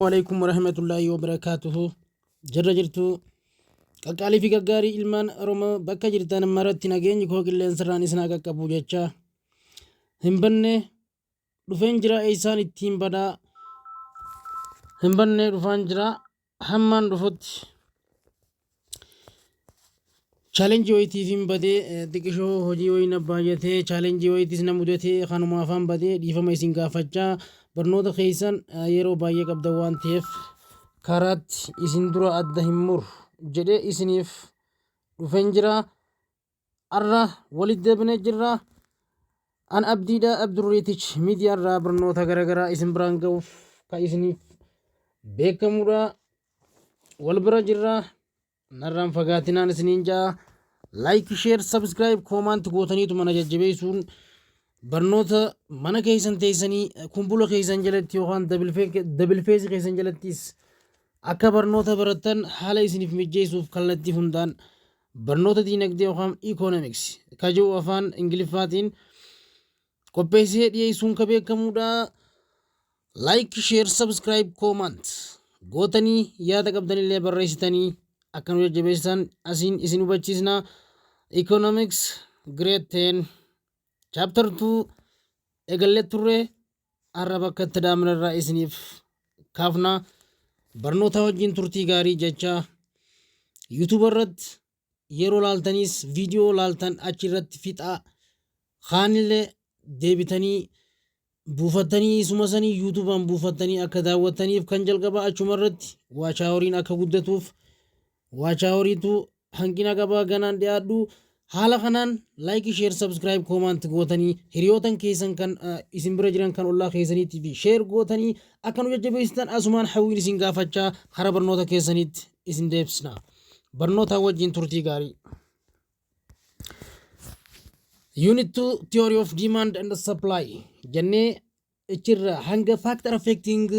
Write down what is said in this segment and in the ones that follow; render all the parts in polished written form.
Alaikum warahmatullahi wabarakatuhu. Jirra jirtu, qaqqaalii fi gaggaarii ilmaan Oromoo, bakka jirtan maratti nageenyi koo qilleensarraan isin haa qaqqabu jecha, hin banne dhufeen jira. Eessaan ittiin badaa? Hin banne, dhufaan jira. Hammaan dhufutti challenge wayitiif hin badee. Xiqqishoo hojii wayii na baay'atee, challenge wayiitis na mudatee, kanuma afaan badee dhiifama isin gaafachaa, barnoota keessan yeroo baay'ee qabdan waan ta'eef karaatti isin dura adda hin muru jedhee isiniif dhufeen jira. Arra walitti deebinee jirra. An Abdiidha, Abdurriitich miidiyaa irraa barnoota garaagaraa isin biraan ga'uuf kan isiniif beekamudha. Wal bira jirra. Narraan fagaatinaan isiniin ja'a. Like, share, subscribe, comment gootaniitu mana jajjabeessuun barnoota mana keessan teessanii kumbula keessan jalatti yookaan double face keessan jalattis akka barnoota barattan haala isiniif mijjeessuuf kallattii hundaan barnoota diinagdee yookaan economics kajuu afaan Ingiliffaatiin qopheessee dhiyeessuun ka beekamudha. Like, share, subscribe, comment gootanii yaada qabdanillee barreessitanii akka nu jajjabeessan asiin isin hubachiisna. Economics grade 10 chapter 2 eegallee turre, har'a bakka itti dhaabne irraa isiniif kaafna. Barnoota wajjin turtii gaarii jecha, YouTube irratti yeroo laaltanis viidiyoo laaltan achi irratti fixaa, kaanillee deebitanii buufattanii isuma sanii YouTubeaan buufattanii akka daawwattaniif, kan jalqaba achuma irratti watch houriin akka guddatuuf, watch houriitu hanqina qabaa ganaan dhiyaadhu. Haala kanaan like, share, subscribe, comment gootanii hiriyootan keessan kan isin bira jiran, kan ollaa keessaniitii fi share gootanii akka nu jajjabeessitan asumaan hawwiin isin gaafachaa karaa barnoota keessaniitti isin deebisna. Barnoota wajjin turtii gaarii. Unit 2, Theory of Demand and Supply jennee ichirra hanga factor affecting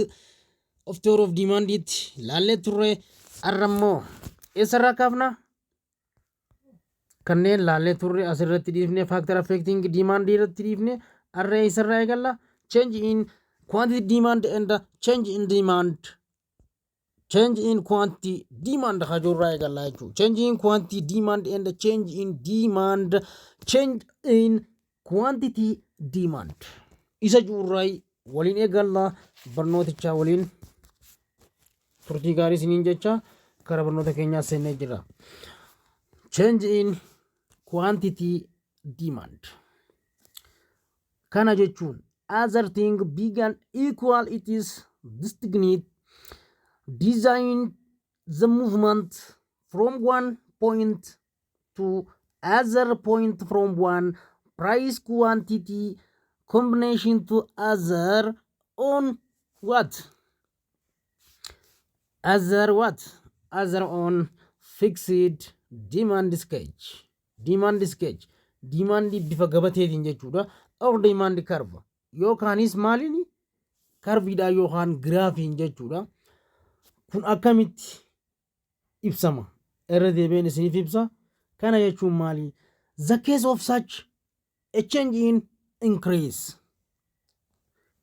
of theory of demand itti laallee turre. Har'a immoo eessarraa kaafna? Kanneen laallee turre asirratti dhiifne, factor affecting demand irratti dhiifne, har'a eessarraa eegalla? Change in quantity demand and change in demand, change in quantity demand hajuurraa eegalla jechuudha. Change in quantity demand and change in demand, change in quantity demand isa juurraa waliin eegalla. Barnootichaa waliin turtii gaarii isiniin jecha gara barnoota keenyaa seennee jira. Change in quantity demand. Kana jechuun, other thing being equal, it is distinct design the movement from one point to other point, from one price quantity combination to other on what? Other what? Other on fixed demand schedule. Demand schedule, demand bifa gabateetiin jechuudha, or demand curve yookaanis maaliin curveiidha yookaan giraafiin jechuudha. Kun akkamitti ibsama? Irra deebiin isiniif ibsa. Kana jechuun maali? The case of such a change in increase,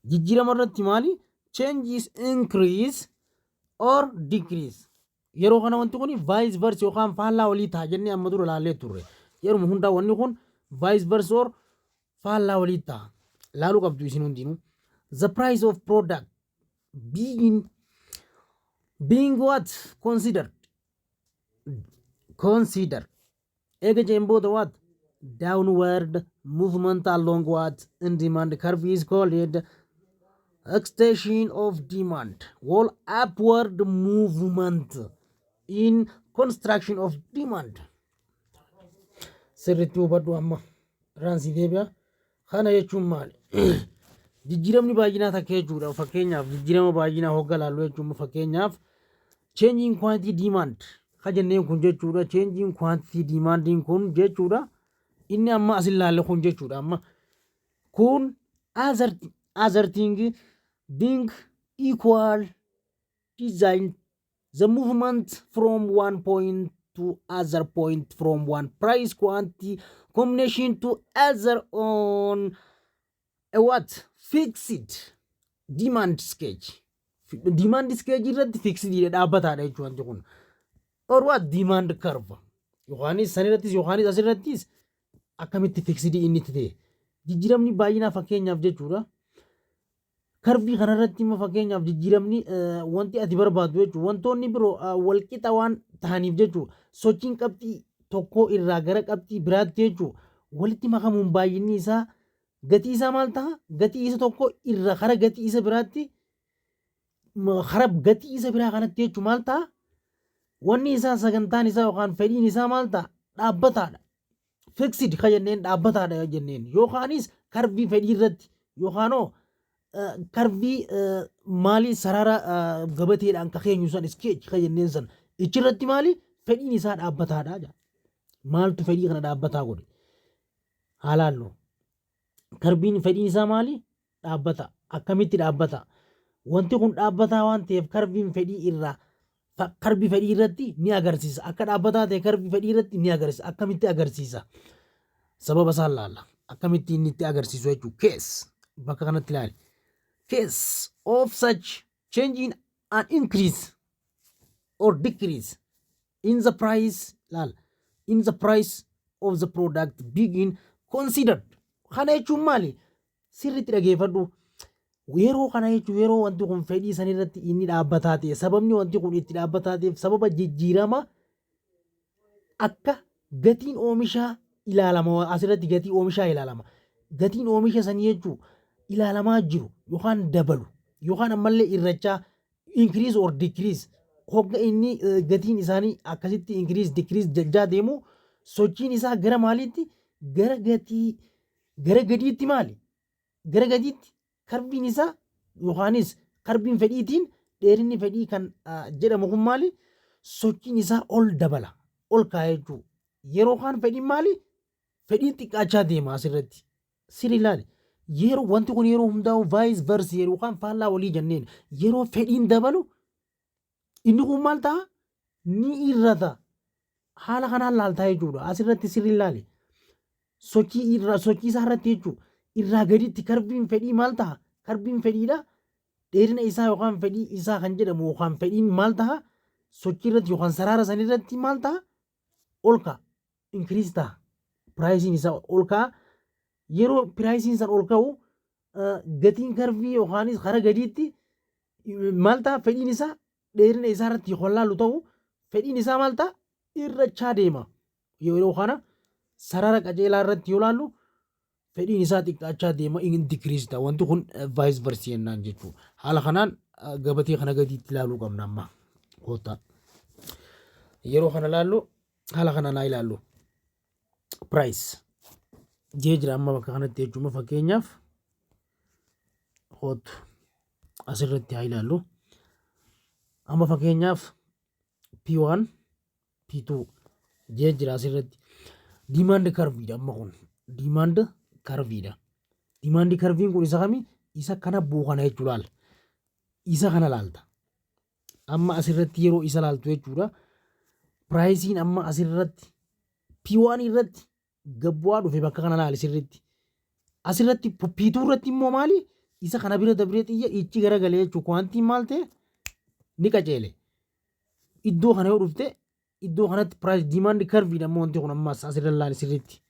jijjiirama irratti maali? Change is increase or decrease. Yeroo kana wanti kun vice versa yookaan faallaa walii ta'a jennee amma dura laallee turre. Yeruma hundaa wanni kun vice versa or faallaa walii ta'a. Laaluu qabdu isin hundinuu. The price of product being what? Considered. Consider eega jeen booda, what? Downward movement along what? In demand curve is called extension of demand, while upward movement in contraction of demand. Sirriitti hubadhu, amma raansii deebi'a. Kana jechuun maali? Jijjiiramni baay'inaa takka jechuudha. Fakkeenyaaf, jijjiirama baay'inaa hogga laallu jechuun, fakkeenyaaf, change in quantity demand ka jenneen kun jechuudha. Change in quantity demandiin kun jechuudha, inni amma asin laalle kun jechuudha. Amma kun other thing being equal, design the movement from one point to other point, from one price quantity combination to other on a what? Fixed demand schedule. Demand schedule irratti fixediidha, dhaabbataadha jechuudha wanti kun. Or what? Demand curve. Yookaanis sanirrattis yookaanis asirrattis akkamitti fixedii inni itti ta'e. Jijjiiramni baay'inaa fakkeenyaaf jechuudha. Curveii kanarratti immoo fakkeenyaaf jijjiiramni wanti ati barbaaddu jechuudha. Wantoonni biroo walqixa waan ta'aniif jechuudha. Sochiin qabxii tokko irraa gara qabxii biraatti jechuudha. Walitti makamuun baay'inni isaa gatii isaa maal ta'a? Gatii isa tokko irraa kara gatii isa biraatti, kara gatii isa biraa kanatti jechuun maal ta'a? Wanni isaa, sagantaan isaa yookaan fedhiin isaa maal ta'a? Dhaabbataadha. Fixed ka jenneen dhaabbataadha jenneen yookaanis curveii fedhii irratti yookaanoo curveii maalii, sarara gabateedhaan ka keenyu san, sketch ka jenneen san ichirratti maali, fedhiin isaa dhaabbataadha jedha. Maaltu fedhii kana dhaabbataa godhe? Haalaallu. Curveiin fedhiin isaa maali? Dhaabbata. Akkamitti dhaabbata? Wanti kun dhaabbataa waan ta'eef curveiin fedhii irraa curveii fedhii irratti ni agarsiisa. Akka dhaabbataa ta'e curveii fedhii irratti ni agarsiisa. Akkamitti agarsiisa? Sababa isaan laalla. Akkamitti inni itti agarsiisu jechuudha. Case bakka kanatti ilaali. Case of such change in an increase or decrease in the price, laal, in the price of the product being considered. Kana jechuun maali? Sirriitti dhageeffadhu. Yeroo kana jechuun yeroo wanti kun fedhii san irratti inni dhaabbataa ta'e, sababni wanti kun itti dhaabbataa ta'eef sababa jijjiirama akka gatiin oomishaa ilaalama. Asirratti gatii oomishaa ilaalama. Gatiin oomisha sanii jechuun ilaalamaa jiru yookaan dabalu yookaan ammallee irrachaa, increase or decrease, hogga inni gatiin isaanii akkasitti increase decrease jajjaa deemu, sochiin isaa gara maaliitti, gara gatii gara gadiitti maali, gara gadiitti curveiin isaa yookaanis curveiin fedhiitiin dheerinni fedhii kan jedhamu kun maali, sochiin isaa ol dabala, ol kaa'ee jechuudha. Yeroo kaan fedhiin maali, fedhiin xiqqaachaa deema. Asirratti sirri ilaali. Yeroo wanti kun yeroo hundaa'u vice versa yeroo kaan faallaa walii jenneen, yeroo fedhiin dabalu inni kun maal ta'a? Ni irrata. Haala kanaan laaltaa jechuudha. Asirratti sirri ilaali. Sochii irraa, sochii isaa irratti jechuudha. Irraa gaditti curveiin fedhii maal ta'a? Curveiin fedhiidha. Dheerina isaa yookaan fedhii isaa kan jedhamu yookaan fedhiin maal ta'a? Sochii irratti yookaan sarara san irratti maal ta'a? Ol ka'a. Increase ta'a. Priceiin isaa ol ka'a. Yeroo priceiin san ol ka'u gatiin curveii yookaanis kara gadiitti maal ta'a? Fedhiin isaa dheerina isaa irratti yoo laallu ta'u, fedhiin isaa maal ta'a? Irrachaa deema. Yeroo kana sarara qajeelaa irratti yoo laallu fedhiin isaa xiqqaachaa deema, inni decrease ta'a. Wanti kun vice versa jennaan jechuudha. Haala kanaan gabatee kana gadiitti ilaaluu qabna amma. Koottaa. Yeroo kana laallu haala kanaan haa ilaallu. Price jee jira amma bakka kanatti jechuudha. Fakkeenyaaf kootu, asirratti haa ilaallu. Amma fakkeenyaaf P1, P2 jee jira asirratti. Demand curveiidha amma kun. Demand curveiidha. Demand curveiin kun isa kami? Isa kana bu'u kana jechuudha laala. Isa kana laalta. Amma asirratti yeroo isa laaltu jechuudha. Priceiin amma asirratti P1 irratti gabbu'aa dhufe, bakka kana laali sirriitti. Asirratti P2 irratti immoo maali? Isa kana bira dabree xiyya ichi garagalee jechuudha. Quantityn maal ta'e? Ni qaceele. Iddoo kana yoo dhufte, iddoo kanatti price demand curveiidha ammoo wanti kun ammas asirra laali sirriitti.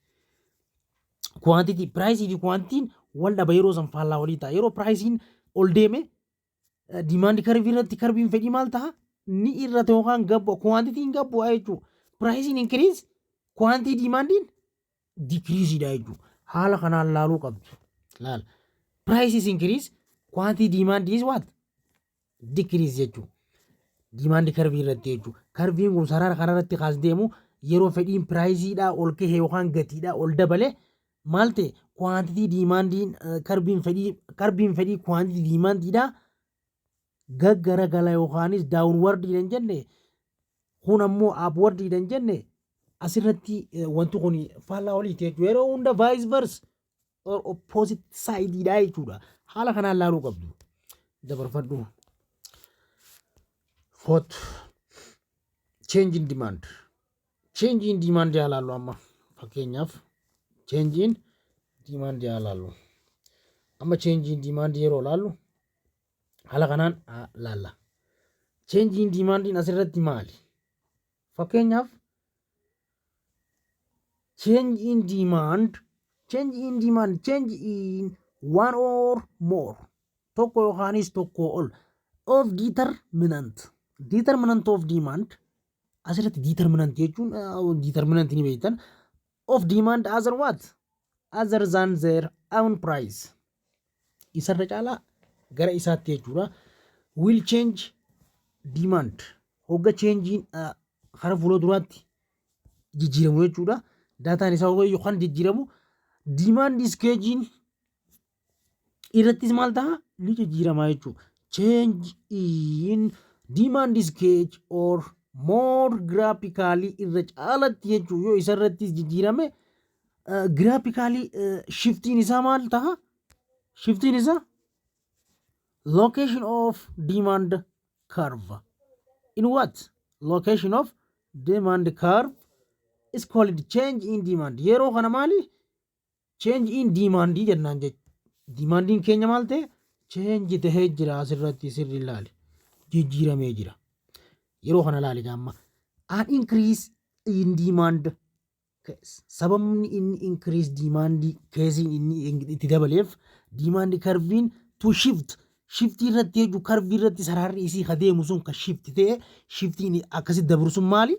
Quantity, priceii fi quantityn wal dhaba. Yeroo san faallaa walii ta'a. Yeroo priceiin ol deeme demand curveii irratti curveiin fedhii maal ta'a? Ni irrata yookaan gabbu, quantityn gabbu'a jechuudha. Priceiin increase, quantity demandiin decreaseiidha jechuudha. Haala kanaan laaluu qabdu. Laala. Price is increase, quantity demand is what? Decrease jechuudha. Demand curveii irratti jechuudha. Curveiin kun sarara kanarratti kaas deemu, yeroo fedhiin priceiidhaa ol kahe yookaan gatiidhaa ol dabale maal ta'e? Quantity demandiin curveiin fedhii quantity demandiidhaa gaggaragala yookaanis downwardiidha hin jenne, kun ammoo upwardiidha hin jenne. Asirratti wanti kun faallaa waliiti jechuudha. Yeroo hunda vice versa or opposite sideidha jechuudha. Haala kanaan laaluu qabdu. Dabarfadhu. Hot change in demand. Change in demand yaa laallu amma. Fakkeenyaaf change in demand yaa laallu. Amma change in demand yeroo laallu Haala kanaan laalla. Change in demandiin asirratti maali? Fakkeenyaaf, change in demand, change in demand, change in one or more, tokko yookaanis tokko ol, of determinant, determinant of demand. Asirratti determinant jechuun determinant ni beektan, of demand other what, other than their own price, isarra caalaa gara isaatti jechuudha, will change demand. Hogga changeiin kara fuula duraatti jijjiiramu jechuudha. Daataan isaa hogga yookaan jijjiiramu, demand scheduleiin irrattis maal ta'a? Ni jijjiirama jechuudha. Change in demand schedule or more graphically, irra caalatti jechuudha, yoo isarrattis jijjiirame, graphically shiftiin isaa maal ta'a? Shiftiin isaa location of demand curve in what? Location of demand curve is called change in demand. Yeroo kana maali? Change in demand jennaan jechuudha. Demandiin keenya maal ta'e? Change tahee jira. Asirratti sirri ilaali, jijjiiramee jira. Yeroo kana ilaali amma, an increase in demand. Sababni inni increase demand caseiin inni itti dabaleef, demand curveiin to shift, shiftii irratti jechuun curveii irratti sararri isii ka deemu sun ka shift ta'e, shiftiin akkasitti dabru sun maali?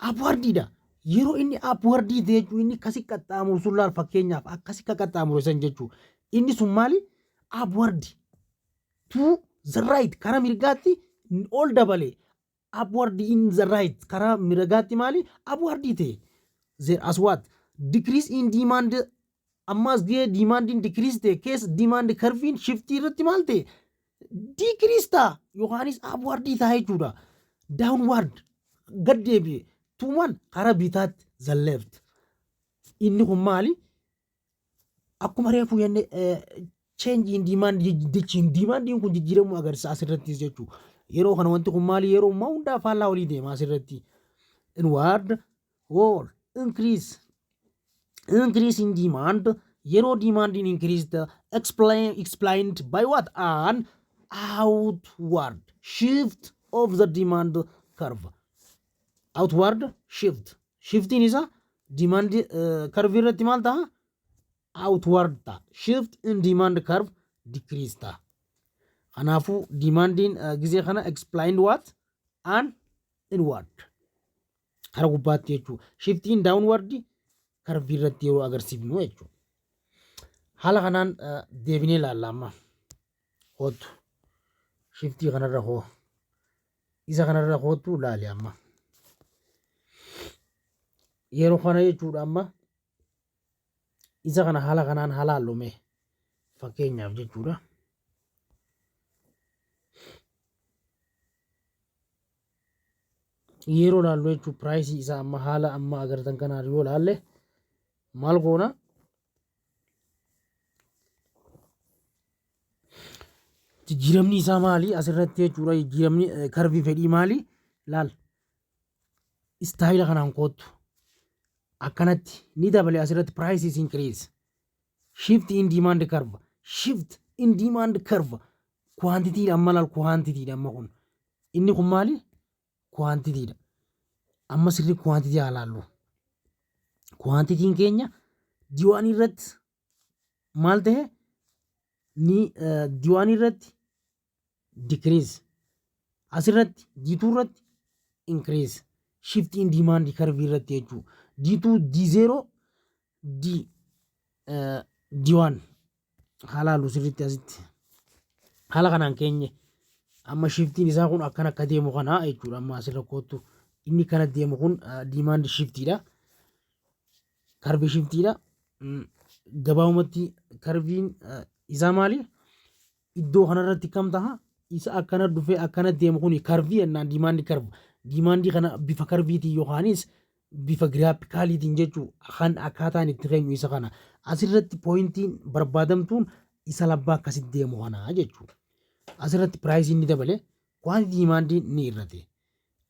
Upwardiidha. Yeroo inni upwardii ta'e jechuun inni akkasi qaxxaamuru sun, laal, fakkeenyaaf akkasi ka qaxxaamuru san jechuun inni sun maali? Upward to the right, karaa mirgaatti ol dabale. Upward in the right, karaa mirgaatti maali? Upwardii ta'e. There as what? Decrease in demand. Ammas gahee demandiin decrease ta'e keessa demand curveiin shiftii irratti maal ta'e? Decrease ta'a yookaanis upwardii ta'a jechuudha. Downward gad deebi'e tuumaan karaa bitaatti, the left. Inni kun maali? Akkuma reefu jenne, change in demand jechiin demandiin kun jijjiiramuu agarsiisa asirrattis jechuudha. Yeroo kana wanti kun maali? Yeroo ammaa hundaa faallaa olii deema asirratti. Inward or increase in demand. Yeroo demandiin increased, explained by what? An outward shift of the demand curve. Outward shift, shiftiin isa demand curve irratti maal ta'a? Outward ta'a. Shift in demand curve decrease ta'a. Kanaafuu demandiin gizee kana explained what? An inward, kara gubbaatti jechuudha. Shiftiin downward curve irratti yeroo agarsiifnu jechuudha. Haala kanaan deebinee ilaalla amma. Kootu shiftii kanarra koo isa kanarra kootu ilaali amma. Yeroo kana jechuudha, amma isa kana haala kanaan halaallume fakkeenyaaf jechuudha. Yeroo laallu jechuun priceii isaa amma haala amma agartan kanaan yoo laalle maal goona? Jijjiiramni isaa maali asirratti jechuudha? Jijjiiramni curveii fedhii maali? Laal, style'a kanaan koottu, akkanatti ni dabale. Asirratti price is increase, shift in demand curve, shift in demand curve quantity. Amma laal, quantity amma kun, inni kun maali? Quantity dha. Amma sirri quantity haa laallu. Quantityin keenya D1 irratti maal ta'e? Ni D1 irratti decrease, asirratti D2 irratti increase. Shift in demand curve irratti jechuudha. D2, D0, D D1 haa laallu sirriitti. Asitti haala kanaan keenye amma shiftiin isaa kun akkana akka deemu kana jechuudha. Amma asirra kootu, inni kana deemu kun demand shiftiidha. Curve shiftiidha. Gabaabumatti curveiin isaa maali? Iddoo kanarratti kam ta'a? Isa akkana dhufee akkana deemu kun curveii jennaan, demand curve. Demandii kana bifa curveiitiin yookaanis bifa graphicaliitiin jechuu kan akkaataan itti keenyu isa kana. Asirratti pointiin barbaadamtuun isa labbaa akkasitti deemu kana jechuudha. Asirratti priceiin ni dabale, quantity demandiin ni hir'ate.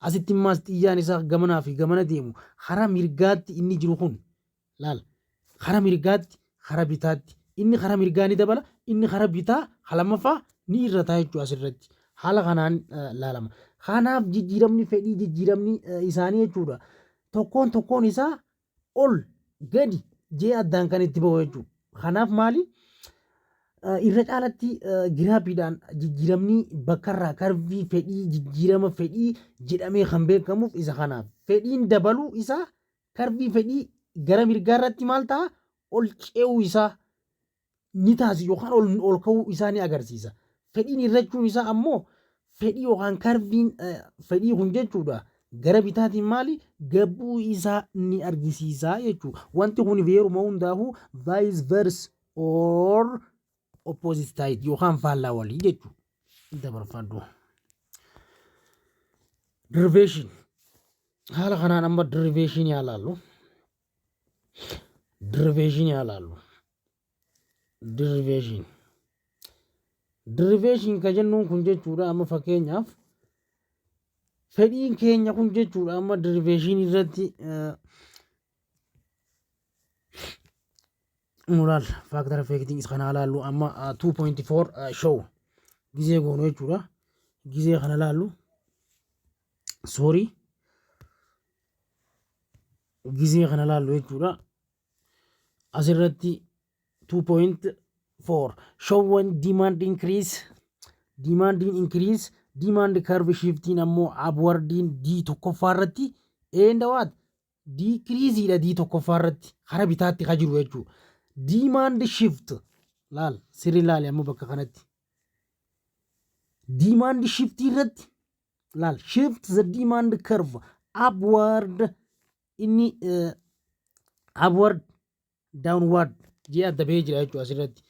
Asitti immaas xiyyaan isaa gamanaa fi gamana deemu, karaa mirgaatti inni jiru kun laal, karaa mirgaatti, karaa bitaatti, inni karaa mirgaa ni dabala, inni karaa bitaa lammaffaa Ni irrata jechuudha asirratti. Haala kanaan laalama. Kanaaf jijjiiramni fedhii, jijjiiramni isaanii jechuudha. Tokkoon tokkoon isaa ol gadi jee addaan kan itti bahu jechuudha. Kanaaf maali? Irra caalatti giraafiidhaan jijjiiramni bakkarraa curve fedhii, jijjiirama fedhii jedhamee kan beekamuuf isa kanaaf. Fedhiin dabaluu isaa curve fedhii gara mirgaa irratti maal ta'a? Ol ce'uu isaa ni taasisa yookaan ol ka'uu isaa ni agarsiisa. Fedhiin hir'achuun isaa ammoo fedhii yookaan curveiin fedhii kun jechuudha. Gara bitaatiin maali? Gabbuu isaa ni argisiisa jechuudha. Wanti kun yeruma hundaa'u vice versa or opposite side yookaan faallaa walii jechuudha. Dabarfadhu. Derivation. Haala kanaan amma derivation yaa laallu. Derivation yaa laallu. Derivation. Derivation ka jennuun kun jechuudha, amma fakkeenyaaf fedhiin keenya kun jechuudha, amma derivation irratti muraal factor affecting isa kana laallu. Amma 2.4 show gizee goonu jechuudha. Gizee kana laallu, sorry, gizee kana laallu jechuudha. Asirratti 2.4 show when demand increase, demand increase, demand curve shifting ammoo upwardiin D tokkoffaa irratti and what decrease dha. D tokkoffaa irratti kara bitaatti ka jiru jechuudha. Demand shift laal, sirri laali. Amma bakka kanatti demand shift irratti laal, shift the demand curve upward, inni upward, downward jee adda bahee jira jechuudha asirratti.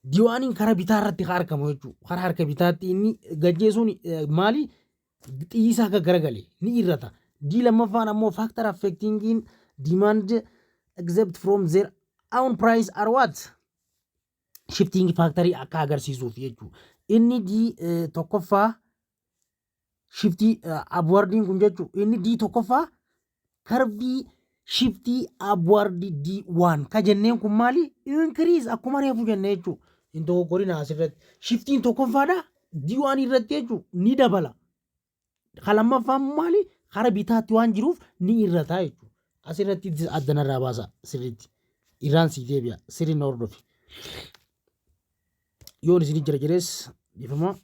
D oneiin karaa bitaa irratti kan argamu jechuudha. Karaa harka bitaatti inni gajjeesuun maali? Xiyyisaa akka garagale ni irrata. D lammaffaan ammoo factor affecting demand except from their own price are what? Shifting factorii akka agarsiisuuf jechuudha. Inni D tokkoffaa shiftii upwardiin kun jechuudha. Inni D tokkoffaa curve shiftii upward D one ka jenneen kun maali? Increase akkuma reefu jenne jechuudha. Hin dogoggorina asirratti. Shiftiin tokkoffaadha D one irratti jechuudha ni dabala. Ka lammaffaan maali? Kara bitaatti waan jiruuf ni irrata jechuudha. Asirratti addanarraa baasa sirriitti. Irraan sii deebi'a, sirri na hordofi. Yoon isin jira jirees dhiifama,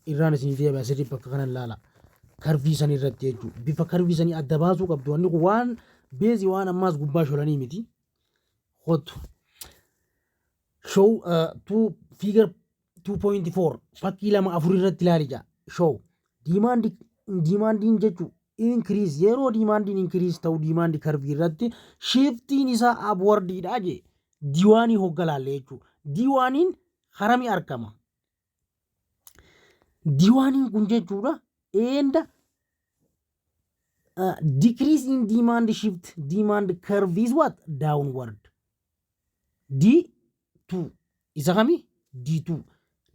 irraan isin deebi'a, sirrii bakka kana ilaala. Curve sanii irratti jechuudha. Bifa curve sanii adda baasuu qabdu. Wanni kun waan beezii waan ammaas gubbaa sholanii miti. Kottu. Show two figure 2.4, fakkii 2.4 irratti ilaali jaa. Show demand, demandiin jechuun increase, yeroo demandiin increase ta'u demand curve irratti shiftiin isaa upwardiidha jee. D one hoggalaalle jechuudha. D oneiin harami argama. D oneiin kun jechuudha and decrease in demand shift demand curve is what? Downward. D2 isa kami? D2,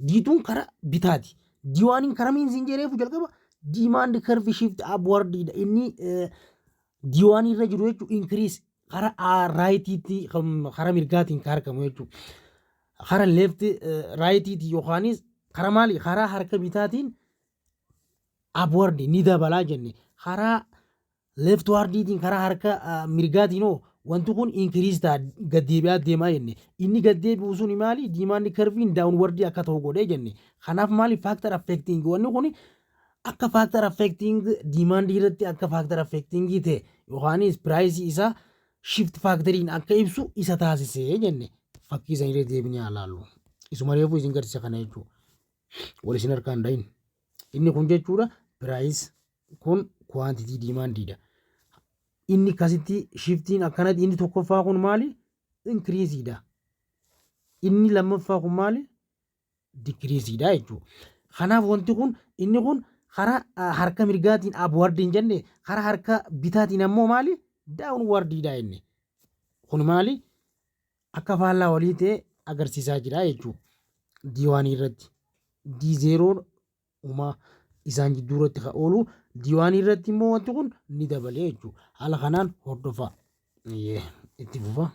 D2 kara bitaati. D oneiin kara miinsiin jedheefu jalqaba demand curve shift upward dha. Inni D one irra jiru jechuun increase kara rightiitti, kara mirgaatiin kan argamu jechuudha. Kara left rightiitti yookaanis kara maali? Karaa harka bitaatiin upward ni dabalaa jenne. Karaa leftwardiitiin, karaa harka mirgaatiin hoo wanti kun increase ta'a, gaddeebi'aa deemaa jenne. Inni gaddeebi'u sun maali? Demand curveiin downwardii akka ta'u godhee jenne. Kanaaf maali? Factor affecting wanni kun akka factor affecting demand irratti akka factor affecting ta'e yookaanis price isaa shift factoriin akka ibsu isa taasisee jenne. Fakkii san irra deebinee haa laallu. Isuma reefuu isin garsiisa kana jechuudha. Wal isin harkaan dhahin. Inni kun jechuudha price, kun quantity demandiidha. Inni akkasitti shiftiin akkanatti inni tokkoffaa kun maali? Increaseiidha. Inni lammaffaa kun maali? Decreaseiidha jechuudha. Kanaaf wanti kun inni kun karaa harka mirgaatiin upward hin jenne, karaa harka bitaatiin ammoo maali? Downwardiidha jenne. Kun maali? Akka faallaa walii ta'e agarsiisaa jira jechuudha. D one irratti. D zeroon uumaa isaan jidduu irratti kan oolu, D one irratti immoo wanti kun ni dabalee jechuudha. Haala kanaan hordofaa. Itti fufa.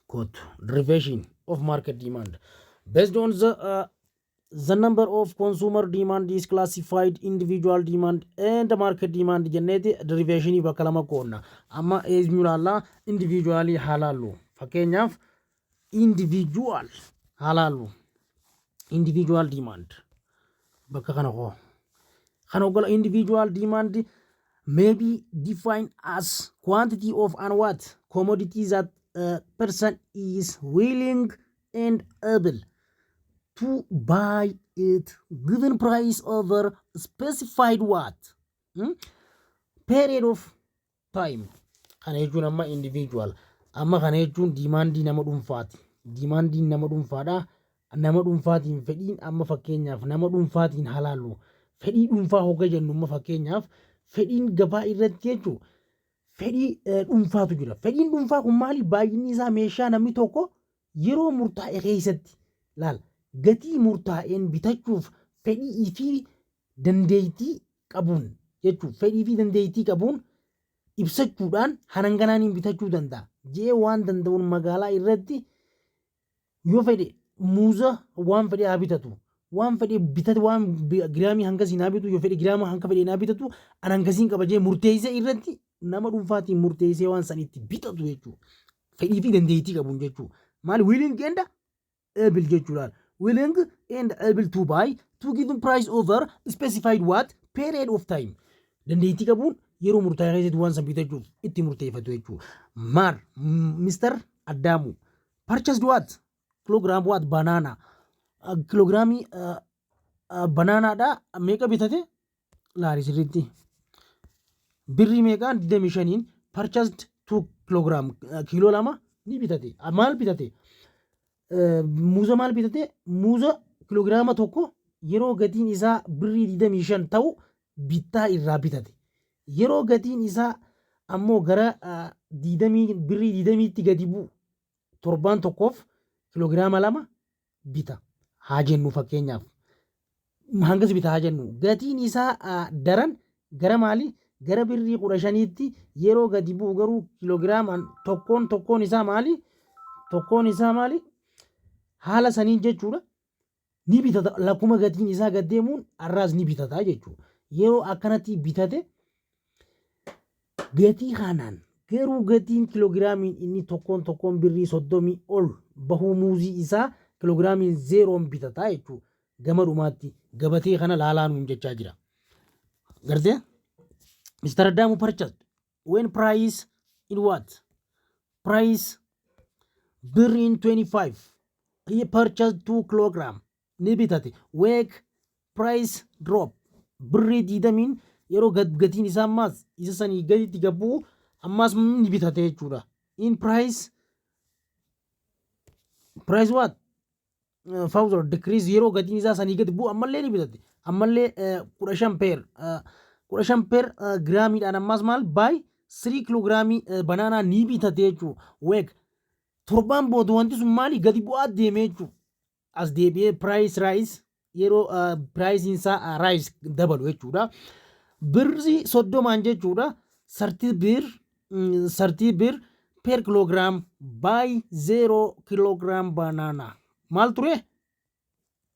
Kootu. Derivation. of market demand. Based on the number of consumer demand is classified individual demand and market demand jenneeti derivationii bakka lama qoonna. Amma eenyu ilaallaa? Individualii haa laallu. Fakkeenyaaf, individual haa laallu. Individual demand bakka kana koo kana ogola. Individual demand may be defined as quantity of an what commodity that a person is willing and able to buy it given price over specified what period of time. Kana jechuun amma individual, amma kana jechuun demandii nama dhuunfaati. Demandiin nama dhuunfaadha. Nama dhuunfaatiin fedhiin, amma fakkeenyaaf nama dhuunfaatiin halaallu, fedhii dhuunfaa hogga jennu, amma fakkeenyaaf fedhiin gabaa irratti jechuun fedhii dhuunfaatu jira. Fedhiin dhuunfaa kun maali? Baay'inni isaa meeshaa namni tokko yeroo murtaa'e keessatti laal gatii murtaa'een bitachuuf fedhii fi dandeettii qabuun jechuun, fedhii fi dandeettii qabuun ibsachuudhaan hananganaaniin bitachuu danda'a. Jee waan danda'uun magaalaa irratti yoo fedhe muuza waan fedhe haa bitatu. Waan fedhe bitate, waan giraamii hangasiin haa bitu, yoo fedhe giraama hanga fedhe haa bitatu, an hangasiin qaba jee murteessee irratti nama dhuunfaatiin murteessee waan san itti bitatu jechuudha. Fedhii fi dandeettii qabuun jechuudha. Maali? Willing and able jechuudha. Willing and able to buy to given price over specified what period of time. Dandeettii qabuun yeroo murtaa'e keessatti waan san bitachuuf itti murteeffatu jechuudha. Maar Mr. Addamu purchased what? Kilogram what? Banana. Kiloogiraamii banaanaadha meeqa bitate? Laali sirriitti. Birrii meeqaan? 25n purchased 2 kilogram, kiiloo 2 ni bitate. Maal bitate? Muuza. Maal bitate? Muuza kiloogiraama 1 yeroo gatiin isaa birrii 25 ta'u bittaa irraa bitate. Yeroo gatiin isaa ammoo gara digdamii birrii digdamiitti gadi bu'u torbaan tokkoof kiloogiraama 2 bita haa jennu. Fakkeenyaaf hangas bita haa jennu. Gatiin isaa daran gara maali, gara birrii 15tti yeroo gadi bu'u garuu kiloogiraamaan tokkoon tokkoon isaa maali, tokkoon isaa maali, haala saniin jechuudha ni bitata. Lakkuma gatiin isaa gad deemuun har'aas ni bitata jechuudha. Yeroo akkanatti bitate gatii kanaan garuu gatiin kiloogiraamiin inni tokkoon tokkoon birrii 30 ol bahuu muuzii isaa kiloogiraamiin zeeroon bitataa jechuudha. Gama dhumaatti gabatee kana laalaa nuun jechaa jira. Gartee? Mr. Adamu purchased when price in what? Price birriin 25. He purchased 2 kilogram ni bitate. When price drop birrii 20n yeroo gatiin isaa ammaas isa sanii gaditti gabbuu ammaas ni bitate jechuudha. In price what? Further decrease, yeroo gatiin isaa sanii gadi bu'u ammallee ni bitate. Ammallee 15 per 15 per giraamiidhaan ammaas maal buy 3 kiloogiraamii banaanaa ni bitate jechuudha. Week torbaan booda wanti sun maali? Gadi bu'aa deeme jechuudha. As deebi'ee price rise, yeroo priceiin isaa rise dabalu jechuudha. Birrii 30n jechuudha. 30 birr, 30 birr per kilogram buy 0 kilogram banana. Maal ture?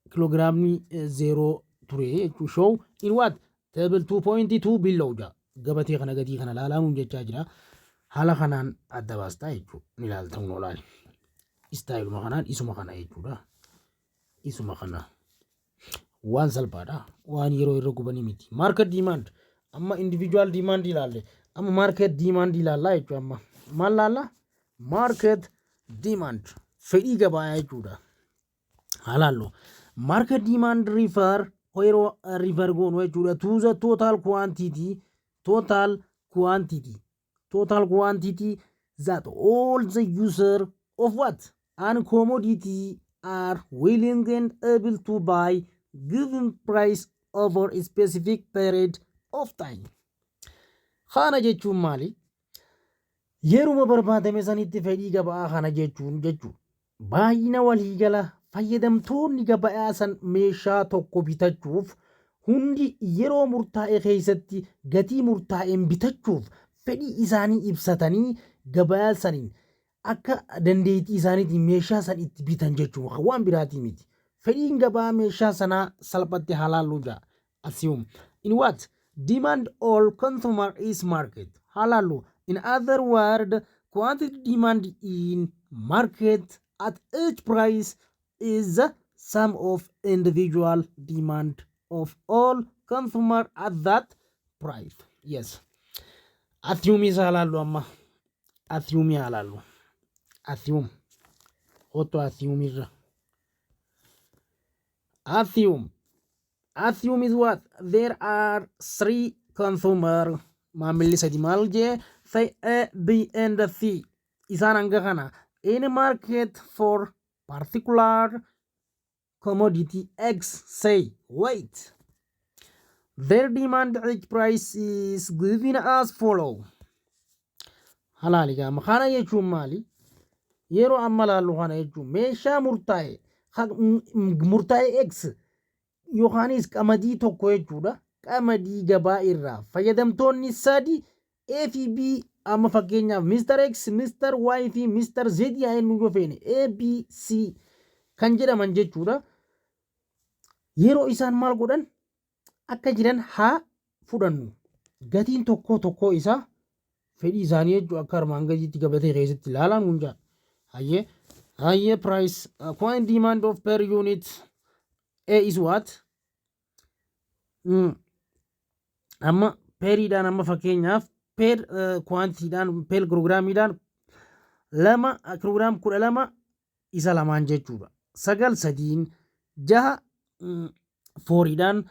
Kiloogiraamni zeeroo ture jechuudha. Show in what? Table 2.2 below jaa. Gabatee kana gadii kana laalaamuun jechaa jira. Haala kanaan adda baastaa jechuudha. Ni ilaalta kun olaani. Styleuma kanaan isuma kana jechuudha. Isuma kana. Waan salphaadha. Waan yeroo irra gubanii miti. Market demand. Amma individual demand ilaalle. Amma market demand ilaallaa jechuudha amma. Maal laalla? Market demand. Fedhii gabaa jechuudha. Haalaallu. Market demand refer, yeroo refer goonu jechuudha, to the total quantity, total quantity, total quantity that all the user of what an commodity are willing and able to buy given price over a specific period of time. Kana jechuun maali? Yeruma barbaadame sanitti fedhii gabaa kana jechuun jechuudha. Baay'ina waliigala fayyadamtoonni gabaa san meeshaa tokko bitachuuf hundi yeroo murtaa'e keessatti gatii murtaa'een bitachuuf fedhii isaanii ibsatanii gabaa saniin Akka dandeettii isaaniitiin meeshaa san itti bitan jechuudha. Waan biraatii miti. Fedhiin gabaa meeshaa sanaa salphatti haa laalluu jaa. Assume. In what? Demand all consumer is market. Haa laallu. In other word, quantity demand in market at each price is the sum of individual demand of all consumer at that price. Yes. Assume isaa laallu amma. Assume haa laallu. Assume. Kottu assume irra. Assume. Assume is what? There are three consumer. Maamilli sadi maal jee? Say A, B and C. Isaan hanga kana. In market for particular commodity X, say wheat. Their demand each price is given as follow. Halaali gaama kana jechuun maali? Yeroo amma laallu kana jechuun meeshaa murtaa'e X yookaanis qamadii tokko jechuudha. Qamadii gabaa irraa fayyadamtoonni sadi A fi B, amma fakkeenyaaf Mr. X, Mr. Y fi Mr. Z haa jennu yoo feene, A, B, C kan jedhaman jechuudha. Yeroo isaan maal godhan akka jiran haa fudhannu. Gatiin tokko tokkoo isaa fedhii isaanii jechuudha akka armaan gadiitti gabatee keessatti ilaalan hundaa. Hayyee hayyee, price quantity demand of per unit A is what? Amma periidhaan, amma fakkeenyaaf per quantityidhaan, per kiloogiraamiidhaan 2 kiloogiraam 12 isa lamaan jechuudha. Sagal sadiin, jaha fouriidhaan,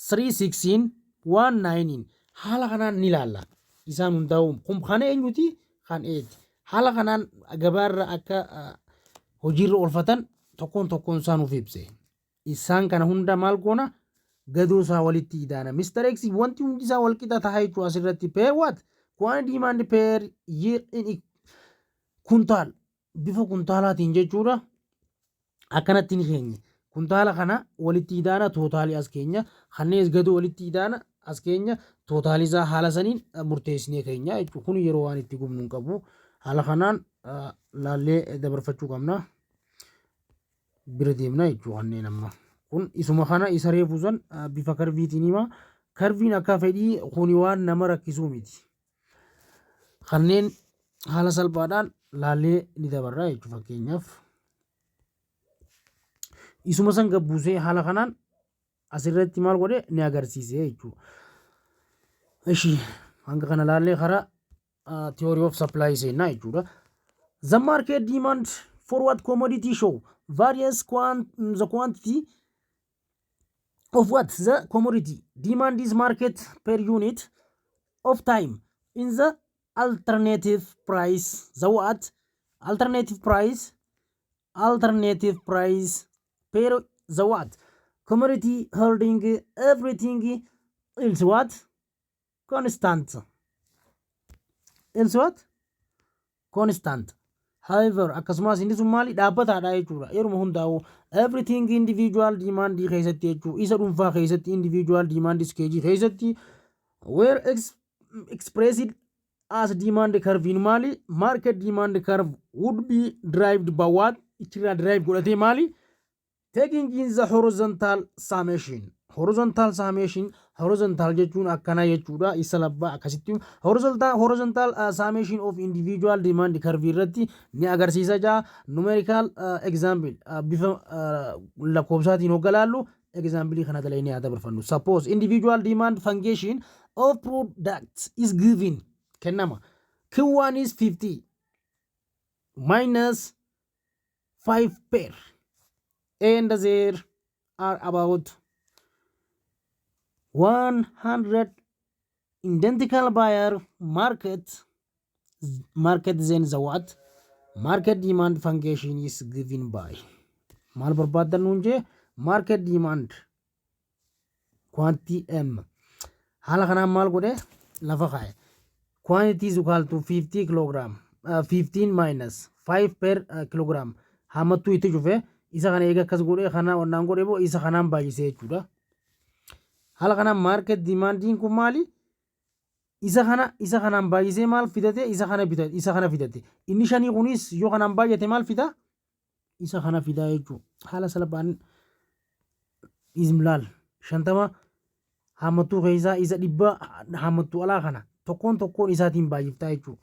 3 sixiin, 1 nineiin haala kanaan ni ilaalla. Isaan hundaa'u kun kana eenyuti? Kan A'ti. Haala kanaan gabaarra akka hojiirra oolfatan tokkoon tokkoon isaa nuuf ibse. Isaan kana hunda maal goona? Gadoo isaa walitti idaana. Mr. X wanti hundi isaa wal qixa ta'a jechuudha asirratti. Per what? Quantity demand per year in kuntaal, bifa kuntaalaatiin jechuudha. Akkanatti ni keenya. Kuntaala kana walitti idaana, totalii as keenya. Kanneen gadoo walitti idaana as keenya, totalii isaa haala saniin murteessinee keenya jechuudha. Kun yeroo waan itti gubnu hin qabu. Haala kanaan laallee dabarfachuu qabna. Bira deemna jechuudha kanneen amma. Kun isuma kana isa reefu san bifa curveiitiin hima. Curveiin akka fedhii kuni waan nama rakkisuu miti. Kanneen haala salphaadhaan laallee ni dabarra jechuudha fakkeenyaaf. Isuma san gabbuusee haala kanaan asirratti maal godhe ni agarsiise jechuudha. Ishi hanga kana laallee karaa theory of supply seenaa jechuudha. The market demand for what commodity show various the quantity of what the commodity demand is market per unit of time in the alternative price, the what alternative price, alternative price per the what commodity, holding everything else what constant, else what constant. However, akkasumas inni sun maali dhaabbataadha jechuudha. Yeruma hundaa'u everything individual demand keessatti jechuu isa dhuunfaa keessatti, individual demand schedule keessatti, where expressed as demand curve in maali market demand curve would be derived by what ichirraa derive godhatee maali taking in the horizontal summation. Horizontal summation, horizontal jechuun akkana jechuudha. Isa labbaa akkasitti horizontal summation of individual demand curve irratti ni agarsiisa jaa. Numerical example, bifa lakkoofsaatiin hogga laallu, example kana dalaganii haa dabarfannu. Suppose individual demand function of products is given, kennama. Q1 is 50 minus 5 per and there are about 100 identical buyer market, then the what market demand function is given by maal barbaaddan nuun jee? Market demand quantity m haala kanaan maal godhe lafa kaa'e. Quantity is equal to 50 kilogram, 15 minus 5 per kilogram hammattuu itti cufe. Isa kana eega akkas godhe kana wannaan godhe boo isa kanaan baay'isee jechuudha. Haala kanaan market demandiin kun maali? Isa kana isa kanaan baay'isee maal fidate? Isa kana bitate, isa kana fidate. Inni shanii kunis yoo kanaan baay'ate maal fida? Isa kana fidaa jechuudha. Haala salphaan izmlaal 50 haammattuu keessaa isa 100 haammattuu alaa kana tokkoon tokkoon isaatiin baay'iftaa jechuudha.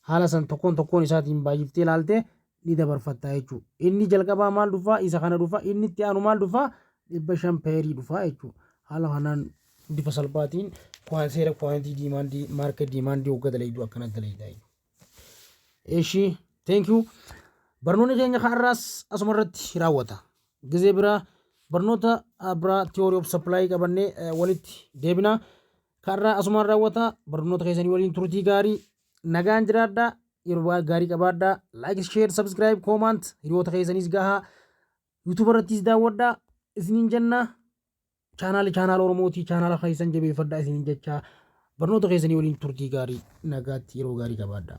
Haala san tokkoon tokkoon isaatiin baay'iftee ilaaltee ni dabarfattaa jechuudha. Inni jalqabaa maal dhufaa? Isa kana dhufa. Inni itti aanu maal dhufaa? 500 pairii dhufaa jechuudha. Haala kanaan bifa salphaatiin seera quantity demandii, market demandii hogga dalaydu akkana dalaydaa jechuudha. Eshi, thank you. Barnoonni keenya kanarraas asuma irratti raawwata. Gizee biraa barnoota biraa theory of supply qabannee walitti deebina. Kanarraa asumaan raawwata. Barnoota keessanii waliin turtii gaarii, nagaan jiraadhaa. Yeroo gaarii qabaadhaa. Like, share, subscribe, comment hiriyoota keessaniis gahaa. YouTube irrattis daawwadhaa. Isiniin jenna. Chaanaali chaanaala Oromootii, chaanaala keessan jabeeffadhaa isiniin jechaa, barnoota keessanii waliin turtii gaarii, nagaatti, yeroo gaarii qabaadhaa.